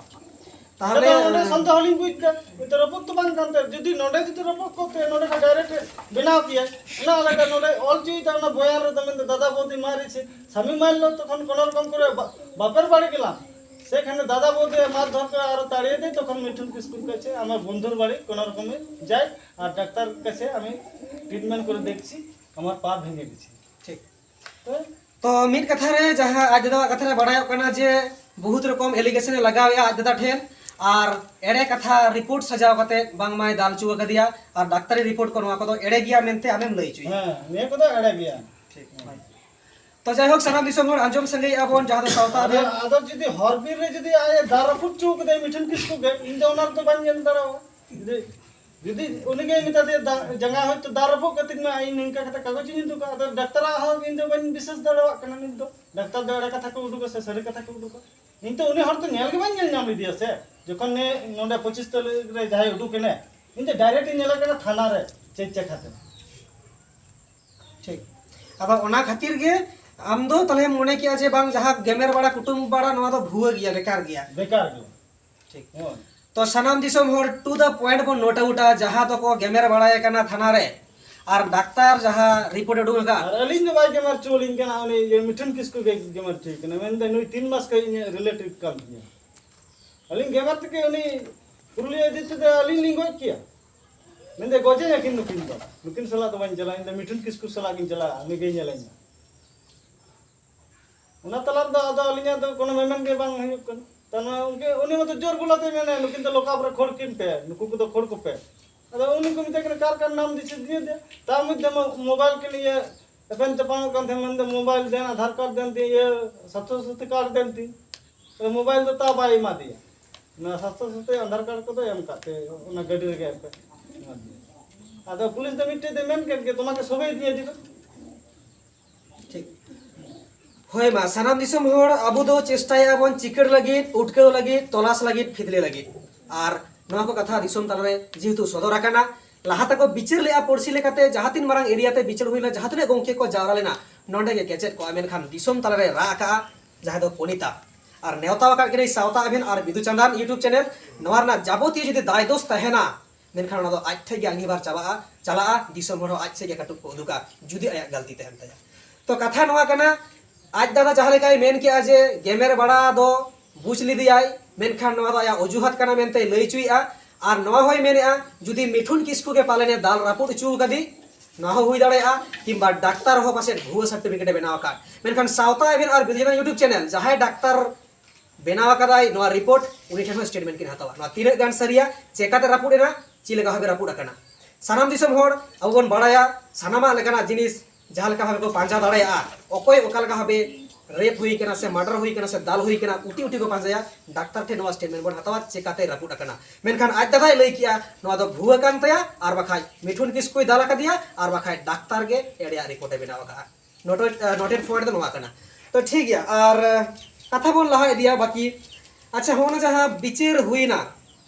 ᱛᱟᱦᱚᱞᱮ ᱛᱟᱦᱚᱞᱮ ᱚᱸᱰᱮ ᱥᱚᱱᱫᱮᱦᱚ ᱞᱤᱧ ᱵᱩᱡᱽ ᱮᱫᱟ, ᱱᱤᱛᱚᱜ ᱨᱟᱹᱯᱩᱫ ᱛᱚ ᱵᱟᱝ ᱠᱟᱱ ᱛᱟᱭᱟ᱾ ᱡᱩᱫᱤ ᱱᱚᱸᱰᱮ ᱡᱩᱫᱤ ᱨᱟᱹᱯᱩᱫ ᱠᱚᱜ ᱛᱮ, ᱱᱚᱸᱰᱮ ᱠᱷᱚᱱ ᱰᱟᱭᱨᱮᱠᱴ ᱵᱮᱱᱟᱣ ᱠᱮᱭᱟ, ᱚᱱᱟ ᱟᱞᱟᱫᱟ᱾ ᱱᱚᱸᱰᱮ ᱚᱞ ᱦᱚᱪᱚᱭᱮᱫᱟ ᱚᱱᱟ ᱵᱚᱭᱟᱱ ᱨᱮᱫᱚ, ᱢᱮᱱᱫᱟ ᱫᱟᱫᱟ ᱵᱚᱫᱤ ᱢᱟᱨᱮ ᱥᱮ ᱥᱟᱢᱤ ᱢᱟᱱ ᱞᱚ ᱛᱚᱠᱷᱚᱱ ᱠᱳᱱᱳ ᱨᱚᱠᱚᱢ ᱠᱚᱨᱮ ᱵᱟ-, ᱵᱟᱯᱮᱨ ᱵᱟᱲᱮ ᱜᱮᱞᱟᱢ᱾ সেখানে দাদা বৌদি মারধর করে আরো তাড়িয়ে দেয়, তখন মিঠুন কিস্কুর কাছে আমার বন্ধুর বাড়ি কোনো রকমে যাই আর ডাক্তার কাছে আমি ট্রিটমেন্ট করে দেখছি, আমার পা ভেঙে গেছে। ᱴᱷᱤᱠ᱾ ᱛᱚ ᱛᱚ ᱢᱤᱫ ᱠᱟᱛᱷᱟ ᱨᱮ ᱡᱟᱦᱟᱸ ᱟᱡ ᱫᱟᱫᱟᱣᱟᱜ ᱠᱟᱛᱷᱟ ᱨᱮ ᱵᱟᱲᱟᱭᱚᱜ ᱠᱟᱱᱟ ᱡᱮ ᱵᱚᱦᱩᱛ ᱨᱚᱠᱚᱢ ᱮᱞᱤᱜᱮᱥᱚᱱ ᱮ ᱞᱟᱜᱟᱣᱮᱫᱼᱟ ᱟᱡ ᱫᱟᱫᱟ ᱴᱷᱮᱱ, ᱟᱨ ᱮᱲᱮ ᱠᱟᱛᱷᱟ ᱨᱤᱯᱳᱨᱴ ᱥᱟᱡᱟᱣ ᱠᱟᱛᱮ ᱵᱟᱝᱢᱟᱭ ᱫᱟᱞ ᱦᱚᱪᱚ ᱟᱠᱟᱫᱮᱭᱟ, ᱟᱨ ᱰᱟᱠᱛᱟᱨᱤ ᱨᱤᱯᱳᱨᱴ ᱠᱚ ᱱᱚᱣᱟ ᱠᱚᱫᱚ ᱮᱲᱮ ᱜᱮᱭᱟ ᱢᱮᱱᱛᱮ ᱟᱢᱮᱢ ᱞᱟᱹᱭ ᱦᱚᱪᱚᱭᱮᱫᱼᱟ᱾ ᱦᱮᱸ, ᱱᱤᱭᱟᱹ ᱠᱚᱫᱚ ᱮᱲᱮ ᱜᱮᱭᱟ᱾ ᱴᱷᱤᱠ᱾ ᱛᱚ ᱡᱟᱭᱦᱳᱠ, ᱥᱟᱱᱟᱢ ᱫᱤᱥᱚᱢ ᱦᱚᱲ ᱟᱸᱡᱚᱢ ᱥᱟᱸᱜᱮᱭᱮᱫᱼᱟ ᱵᱚᱱ, ᱡᱟᱦᱟᱸ ᱫᱚ ᱥᱟᱶᱛᱟ ᱟᱫᱚ, ᱟᱫᱚ ᱡᱩᱫᱤ ᱦᱚᱨ ᱵᱤᱨ ᱨᱮ ᱡᱩᱫᱤ ᱟᱡ ᱮ ᱫᱟᱞ ᱨᱟᱹᱯᱩᱫ ᱦᱚᱪᱚ ᱠᱟᱫᱟᱭ ᱢᱤᱴᱷᱩᱱ ᱠᱤᱥᱠᱩ ᱜᱮ, ᱤᱧ ᱫᱚ ᱚᱱᱟ ᱨᱮᱫᱚ ᱵᱟᱹᱧ ᱧᱮᱞ ᱫᱟᱲᱮᱭᱟᱜᱼᱟ᱾ ᱡᱩᱫᱤ, ᱡᱩᱫᱤ ᱩᱱᱤ ᱜᱮ ᱢᱮᱛᱟ ᱫᱮᱭᱟ, "ᱫᱟ-, ᱡᱟᱸᱜᱟ ᱦᱚᱭᱛᱳ ᱫᱟᱞ ᱨᱟᱹᱯᱩᱫ ᱠᱟᱛᱤᱧ ᱢᱮ, ᱤᱧ ᱱᱤᱝᱠᱟ ᱠᱟᱛᱮ ᱠᱟᱜᱚᱡᱽ ᱤᱧ ᱩᱫᱩᱜᱟ", ᱟᱫᱚ ᱰᱟᱠᱛᱟᱨᱟᱜ ᱦᱚᱸ ᱤᱧ ᱫᱚ ᱵᱟᱹᱧ ᱵᱤᱥᱟᱹᱥ ᱫᱟᱲᱮᱭᱟᱜ ᱠᱟᱱᱟ ᱱᱤᱛ ᱫᱚ᱾ ᱰᱟᱠᱛᱟᱨ ᱫᱚ ᱮᱲᱮ ᱠᱟᱛᱷᱟ ᱠᱚ ᱩᱰᱩᱠᱟ ᱥᱮ ᱥᱟᱹᱨᱤ ᱠᱟᱛᱷᱟ ᱠᱚ ᱩᱰᱩᱠᱟ? ᱤᱧ ᱛᱚ ᱩᱱᱤ ᱦᱚᱲ ᱛᱚ ᱧᱮᱞ ᱜᱮ ᱵᱟᱹᱧ ᱧᱮᱞ ᱧᱟᱢ ᱞᱮᱫᱮᱭᱟ ᱥᱮ᱾ ᱡᱚᱠᱷᱚᱱ ᱱᱮ-, ᱱᱚᱰᱮ ᱯᱚᱸᱪᱤᱥ ᱛᱟᱹᱨᱤᱠᱷ ᱨᱮ ᱡᱟᱦᱟᱸᱭ ᱩᱰᱩᱠ ᱮᱱᱟᱭ, ᱤᱧ ᱫᱚ ᱰᱟᱭᱨᱮᱠᱴ ᱤᱧ ᱧᱮᱞᱮ ᱠᱟᱱᱟ ᱛᱷᱟᱱᱟ ᱨᱮ, ᱪᱮᱫ ᱪᱮᱠᱟᱛᱮ᱾ ᱴᱷᱤᱠ᱾ ᱟᱫᱚ ᱚᱱᱟ ᱠᱷᱟᱹᱛᱤᱨ ᱜᱮ ᱟᱢ ᱫᱚ ᱛᱟᱦᱞᱮᱢ ᱢᱚᱱᱮ ᱠᱮᱜᱼᱟ ᱡᱮ ᱵᱟᱝ, ᱡᱟᱦᱟᱸ ᱜᱮᱢᱮᱨ ᱵᱟᱲᱟ, ᱠᱩᱴᱩᱢ ᱵᱟᱲᱟ, ᱱᱚᱣᱟ ᱫᱚ ᱵᱷᱩᱣᱟᱹ ᱜᱮᱭᱟ, ᱵᱮᱠᱟᱨ ᱜᱮᱭᱟ᱾ ᱵᱮᱠᱟᱨ ᱜᱮ᱾ ᱴᱷᱤᱠ᱾ ᱦᱳᱭ᱾ ᱛᱚ ᱥᱟᱱᱟᱢ ᱫᱤᱥᱚᱢ ᱦᱚᱲ to the point ᱵᱚᱱ note outᱟ, ᱡᱟᱦᱟᱸ ᱫᱚᱠᱚ ᱜᱮᱢᱮᱨ ᱵᱟᱲᱟᱭᱮ ᱠᱟᱱᱟ ᱛᱷᱟᱱᱟ ᱨᱮ, ᱟᱨ ᱰᱟᱠᱛᱟᱨ ᱡᱟᱦᱟᱸ ᱨᱤᱯᱳᱨᱴ ᱮ ᱩᱰᱩᱠ ᱟᱠᱟᱫ᱾ ᱟᱨ ᱟᱹᱞᱤᱧ ᱫᱚ ᱵᱟᱭ ᱜᱮᱢᱮᱨ ᱦᱚᱪᱚ ᱟᱹᱞᱤᱧ ᱠᱟᱱᱟ, ᱩᱱᱤ ᱤᱭᱟᱹ ᱢᱤᱴᱷᱩᱱ ᱠᱤᱥᱠᱩ ᱜᱮ ᱜᱮᱢᱮᱨ ᱦᱚᱪᱚᱭᱮ ᱠᱟᱱᱟ᱾ ᱢᱮᱱᱫᱟ ᱱᱩᱭ ᱛᱤᱱ ᱢᱟᱥ ᱠᱷᱚᱱ ᱤᱧᱟᱹᱜ ᱨᱤᱞᱮᱴᱤᱵᱷ ᱠᱟᱱ ᱛᱤᱧᱟᱹ᱾ ᱟᱹᱞᱤᱧ ᱜᱮᱢᱮᱨ ᱛᱮᱜᱮ ᱩᱱᱤ ᱯᱩᱨᱩᱞᱤᱭᱟᱹ ᱤᱫᱤ ᱛᱮᱫᱚ ᱟᱹᱞᱤᱧ ᱞᱤᱧ ᱜᱚᱡ ᱠᱮᱭᱟ᱾ ᱢᱮᱱᱫᱟᱭ, "ᱜᱚᱡᱮᱧᱟ ᱠᱤᱱ ᱱᱩᱠᱤᱱ ᱫᱚ, ᱱᱩᱠᱤᱱ ᱥᱟᱞᱟᱜ ᱫᱚ ᱵᱟᱹᱧ ᱪᱟᱞᱟᱜᱼᱟ, ᱤᱧ ᱫᱚ ᱢᱤᱴᱷᱩᱱ ᱠᱤᱥᱠᱩ ᱥᱟᱞᱟᱜ ᱜᱤᱧ ᱪᱟᱞᱟᱜᱼᱟ, ᱩᱱᱤ ᱜᱮᱭ ᱧᱮᱞᱮᱧᱟ᱾" ᱚᱱᱟ ᱛᱟᱞᱟ ᱨᱮᱫᱚ ᱟᱫᱚ ᱟᱹᱞᱤᱧᱟᱜ ᱫᱚ ᱠᱳᱱᱳ ᱢᱮᱢᱮᱱ ᱜᱮ ᱵᱟᱝ ᱦᱩᱭᱩᱜ ᱠᱟᱱᱟ᱾ ᱛᱟᱨ ᱢᱟᱱᱮ ᱩᱱᱠᱤ ᱩᱱᱤ ᱢᱟᱛᱚ ᱡᱳᱨ ᱜᱚᱞᱟ ᱛᱮ ᱢᱮᱱᱟ, "ᱱᱩᱠᱤᱱ ᱫᱚ ᱞᱚᱠᱟᱯ ᱨᱮ ᱠᱷᱳᱲ ᱠᱤᱱ ᱯᱮ, ᱱᱩᱠᱩ ᱠᱚᱫᱚ ᱠᱷᱳᱲ ᱠᱚᱯᱮ᱾" ᱟᱫᱚ ᱩᱱᱤ ᱠᱚ ᱢᱮᱛᱟᱭ ᱠᱟᱱᱟ, "ᱠᱟᱨ ᱠᱟᱨ ᱱᱟᱢ ᱫᱤᱥᱟᱹ ᱫᱤᱭᱮ ᱫᱮ?" ᱛᱟᱨ ᱢᱚᱫᱽᱫᱷᱮ ᱢᱳ-, ᱢᱳᱵᱟᱭᱤᱞ ᱠᱤᱱ ᱤᱭᱟᱹ ᱮᱯᱮᱢ ᱪᱟᱯᱟᱢᱚᱜ ᱠᱟᱱ ᱛᱟᱦᱮᱸ, ᱢᱮᱱᱫᱟ, "ᱢᱳᱵᱟᱭᱤᱞ ᱫᱮᱱ, ᱟᱫᱷᱟᱨ ᱠᱟᱨᱰ ᱫᱮᱱ ᱛᱤᱧ, ᱤᱭᱟᱹ ᱥᱟᱥᱛᱷᱚ ᱥᱟᱛᱷᱤ ᱠᱟᱨᱰ ᱫᱮᱱ ᱛᱤᱧ᱾" ᱟᱫᱚ ᱢᱳᱵᱟᱭᱤᱞ ᱫᱚ ᱛᱟ ᱵᱟᱭ ᱮᱢᱟ ᱫᱮᱭᱟ, ᱚᱱᱟ ᱥᱟᱥᱛᱷᱚ ᱥᱟᱛᱷᱤ ᱟᱫᱷᱟᱨ ᱠᱟᱨᱰ ᱠᱚᱫᱚ ᱮᱢ ᱠᱟᱜ ᱛᱮ ᱚᱱᱟ ᱜᱟᱹᱰᱤ ᱨᱮᱜᱮ ᱮᱢ ᱠᱟᱜ ᱮᱢᱟ ᱫᱮᱭᱟ᱾ ᱟᱫᱚ ᱯᱩᱞᱤᱥ ᱫᱚ ᱢᱤᱫᱴᱮᱡ ᱫᱚᱭ ᱢᱮᱱ ᱠᱮᱫ ᱜᱮ, "ᱛᱚᱢᱟᱠᱮ ᱥᱚᱵᱮᱭ ᱫᱤᱭᱮ ᱫᱤᱵᱟ᱾" ᱴᱷᱤᱠ᱾ ᱦᱳᱭ ᱢᱟ, ᱥᱟᱱᱟᱢ ᱫᱤᱥᱚᱢ ᱦᱚᱲ, ᱟᱵᱚ ᱫᱚ ᱪᱮᱥᱴᱟᱭᱟ ᱵᱚᱱ ᱪᱤᱠᱟᱹᱲ ᱞᱟᱹᱜᱤᱫ, ᱩᱴᱠᱟᱹᱣ ᱞᱟᱹᱜᱤᱫ, ᱛᱚᱞᱟᱥ ᱞᱟᱹᱜᱤᱫ, ᱯᱷᱤᱫᱽᱞᱟᱹ ᱞᱟᱹᱜᱤᱫ᱾ ᱟᱨ ᱱᱚᱣᱟ ᱠᱚ ᱠᱟᱛᱷᱟ ᱫᱤᱥᱚᱢ ᱛᱟᱞᱟᱨᱮ ᱡᱮᱦᱮᱛᱩ ᱥᱚᱫᱚᱨ ᱟᱠᱟᱱᱟ, ᱞᱟᱦᱟ ᱛᱮᱠᱚ ᱵᱤᱪᱟᱹᱨ ᱞᱮᱜᱼᱟ ᱯᱟᱹᱨᱥᱤ ᱞᱮᱠᱟᱛᱮ, ᱡᱟᱦᱟᱸ ᱛᱤᱱ ᱢᱟᱨᱟᱝ ᱮᱨᱤᱭᱟ ᱛᱮ ᱵᱤᱪᱟᱹᱨ ᱦᱩᱭ ᱞᱮᱱᱟ, ᱡᱟᱦᱟᱸ ᱛᱤᱱᱟᱹᱜ ᱜᱚᱢᱠᱮ ᱠᱚ ᱡᱟᱣᱨᱟ ᱞᱮᱱᱟ, ᱱᱚᱰᱮ ᱜᱮ ᱠᱮᱪᱮᱫ ᱠᱚᱜᱼᱟ, ᱢᱮᱱᱠᱷᱟᱱ ᱫᱤᱥᱚᱢ ᱛᱟᱞᱟᱨᱮ ᱨᱟᱜ ᱟᱠᱟᱜᱼᱟ ᱡᱟᱦᱟᱸᱭ ᱫᱚ ᱯᱚᱱᱤᱛᱟ᱾ ᱟᱨ ᱱᱮᱣᱛᱟ ᱟᱠᱟᱫ ᱠᱤᱱᱟᱹᱧ ᱥᱟᱶᱛᱟ ᱟᱵᱷᱮᱱ ᱟᱨ ᱵᱤᱫᱩ ᱪᱟᱸᱫᱟᱱ YouTube ᱪᱮᱱᱮᱞ᱾ ᱱᱚᱣᱟ ᱨᱮᱱᱟᱜ ᱡᱟᱵᱚᱛᱤᱭᱚ ᱡᱩᱫᱤ ᱫᱟᱭ ᱫᱳᱥ ᱛᱟᱦᱮᱱᱟ, ᱢᱮᱱᱠᱷᱟᱱ ᱚᱱᱟ ᱫᱚ ᱟᱡ ᱴᱷᱮᱡ ᱜᱮ ᱟᱸᱜᱤᱵᱷᱟᱨ ᱪᱟᱵᱟᱜᱼᱟ, ᱪᱟᱞᱟᱜᱼᱟ, ᱫᱤᱥᱚᱢ ᱦᱚᱲ ᱦᱚᱸ ᱟᱡ ᱥᱮᱫ ᱜᱮ ᱠᱟᱹᱴᱩᱵ ᱠᱚ ᱩᱫᱩᱜᱟ, ᱡᱩᱫᱤ ᱟᱭᱟᱜ ᱜᱟᱹᱞᱛᱤ ᱛᱟᱦᱮᱱ ᱛᱟᱭᱟ᱾ ᱛᱚ ᱠᱟᱛᱷᱟ ᱱᱚᱣᱟ ᱠᱟᱱᱟ, ᱟᱡ ᱫᱟᱫᱟ ᱡᱟᱦᱟᱸ ᱞᱮᱠᱟᱭ ᱢᱮᱱ ᱠᱮᱜᱼᱟ ᱡᱮ ᱜᱮᱢᱮᱨ ᱵᱟᱲᱟ ᱫᱚ ᱵᱩᱡᱽ ᱞᱮᱫᱮᱭᱟᱭ, ᱢᱮᱱᱠᱷᱟᱱ ᱱᱚᱣᱟ ᱫᱚ ᱟᱭᱟᱜ ᱚᱡᱩᱦᱟᱛ ᱠᱟᱱᱟ ᱢᱮᱱᱛᱮᱭ ᱞᱟᱹᱭ ᱦᱚᱪᱚᱭᱮᱫᱼᱟ᱾ ᱟᱨ ᱱᱚᱣᱟ ᱦᱚᱸᱭ ᱢᱮᱱᱮᱫᱼᱟ, ᱡᱩᱫᱤ ᱢᱤᱴᱷᱩᱱ ᱠᱤᱥᱠᱩ ᱜᱮ ᱯᱟᱞᱮᱱᱮ ᱫᱟᱞ ᱨᱟᱹᱯᱩᱫ ᱦᱚᱪᱚ ᱟᱠᱟᱫᱮ, ᱱᱚᱣᱟ ᱦᱚᱸ ᱦᱩᱭ ᱫᱟᱲᱮᱭᱟᱜᱼᱟ, ᱠᱤᱝᱵᱟ ᱰᱟᱠᱛᱟᱨ ᱦᱚᱸ ᱯᱟᱥᱮᱡ ᱵᱷᱩᱣᱟᱹ ᱥᱟᱨᱴᱤᱯᱷᱤᱠᱮᱴ ᱮ ᱵᱮᱱᱟᱣ ᱟᱠᱟᱫ᱾ ᱢᱮᱱᱠᱷᱟᱱ ᱥᱟᱶᱛᱟ ᱟᱵᱷᱮᱱ ᱟᱨ ᱵᱤᱫᱩ ᱪᱟᱸᱫᱟᱱ YouTube ᱪᱮᱱᱮᱞ, ᱡᱟᱦᱟᱸᱭ ᱰᱟᱠᱛᱟᱨ ᱵᱮᱱᱟᱣ ᱟᱠᱟᱫᱟᱭ ᱱᱚᱣᱟ ᱨᱤᱯᱳᱨᱴ, ᱩᱱᱤ ᱴᱷᱮᱱ ᱦᱚᱸ ᱥᱴᱮᱴᱢᱮᱱᱴ ᱠᱤᱱ ᱦᱟᱛᱟᱣᱟ᱾ ᱱᱚᱣᱟ ᱛᱤᱱᱟᱹᱜ ᱜᱟᱱ ᱥᱟᱹᱨᱤᱭᱟ, ᱪᱮᱠᱟᱛᱮ ᱨᱟᱹᱯᱩᱫ ᱮᱱᱟ, ᱪᱮᱫ ᱞᱮᱠᱟ ᱵᱷᱟᱵᱮ ᱨᱟᱹᱯᱩᱫ ᱟᱠᱟᱱᱟ᱾ ᱥᱟᱱᱟᱢ ᱫᱤᱥᱚᱢ ᱦᱚᱲ ᱟᱵᱚ ᱵᱚᱱ ᱵᱟᱲᱟᱭᱟ, ᱥᱟᱱᱟᱢᱟᱜ ᱞᱮᱠᱟᱱᱟᱜ ᱡᱤᱱᱤᱥ ᱡᱟᱦᱟᱸ ᱞᱮᱠᱟ ᱵᱷᱟᱵᱮ ᱠᱚ ᱯᱟᱸᱡᱟ ᱫᱟᱲᱮᱭᱟᱜᱼᱟ, ᱚᱠᱚᱭ ᱚᱠᱟ ᱞᱮᱠᱟ ᱵᱷᱟᱵᱮ ᱨᱮᱯ ᱦᱩᱭ ᱠᱟᱱᱟ ᱥᱮ ᱢᱟᱨᱰᱟᱨ ᱦᱩᱭ ᱠᱟᱱᱟ ᱥᱮ ᱫᱟᱞ ᱦᱩᱭ ᱠᱟᱱᱟ, ᱩᱴᱤ ᱩᱴᱤ ᱠᱚ ᱯᱟᱸᱡᱟᱭᱟ᱾ ᱰᱟᱠᱛᱟᱨ ᱴᱷᱮᱱ ᱱᱚᱣᱟ ᱥᱴᱮᱴᱢᱮᱱᱴ ᱵᱚᱱ ᱦᱟᱛᱟᱣᱟ, ᱪᱮᱠᱟᱛᱮ ᱨᱟᱹᱯᱩᱫ ᱟᱠᱟᱱᱟ᱾ ᱢᱮᱱᱠᱷᱟᱱ ᱟᱡ ᱫᱟᱫᱟᱭ ᱞᱟᱹᱭ ᱠᱮᱜᱼᱟ, ᱱᱚᱣᱟ ᱫᱚ ᱵᱷᱩᱣᱟᱹ ᱠᱟᱱ ᱛᱟᱭᱟ, ᱟᱨ ᱵᱟᱠᱷᱟᱡ ᱢᱤᱴᱷᱩᱱ ᱠᱤᱥᱠᱩᱭ ᱫᱟᱞ ᱟᱠᱟᱫᱮᱭᱟ, ᱟᱨ ᱵᱟᱠᱷᱟᱡ ᱰᱟᱠᱛᱟᱨ ᱜᱮ ᱮᱲᱮᱭᱟᱜ ᱨᱤᱯᱳᱨᱴ ᱮ ᱵᱮᱱᱟᱣ ᱟᱠᱟᱫᱼᱟ᱾ ᱱᱳᱴᱮᱰ, ᱱᱳᱴᱮᱰ ᱯᱚᱭᱮᱱᱴ ᱫᱚ ᱱᱚᱣᱟ ᱠᱟᱱᱟ᱾ ᱛᱚ ᱴᱷᱤᱠ ᱜᱮᱭᱟ, ᱟᱨ ᱠᱟᱛᱷᱟ ᱵᱚᱱ ᱞᱟᱦᱟ ᱤᱫᱤᱭᱟ ᱵᱟᱹᱠᱤ᱾ ᱟᱪᱪᱷᱟ, ᱦᱚᱸᱜᱼᱚ ᱱᱟ ᱡᱟᱦᱟᱸ ᱵᱤᱪᱟᱹᱨ ᱦᱩᱭᱱᱟ,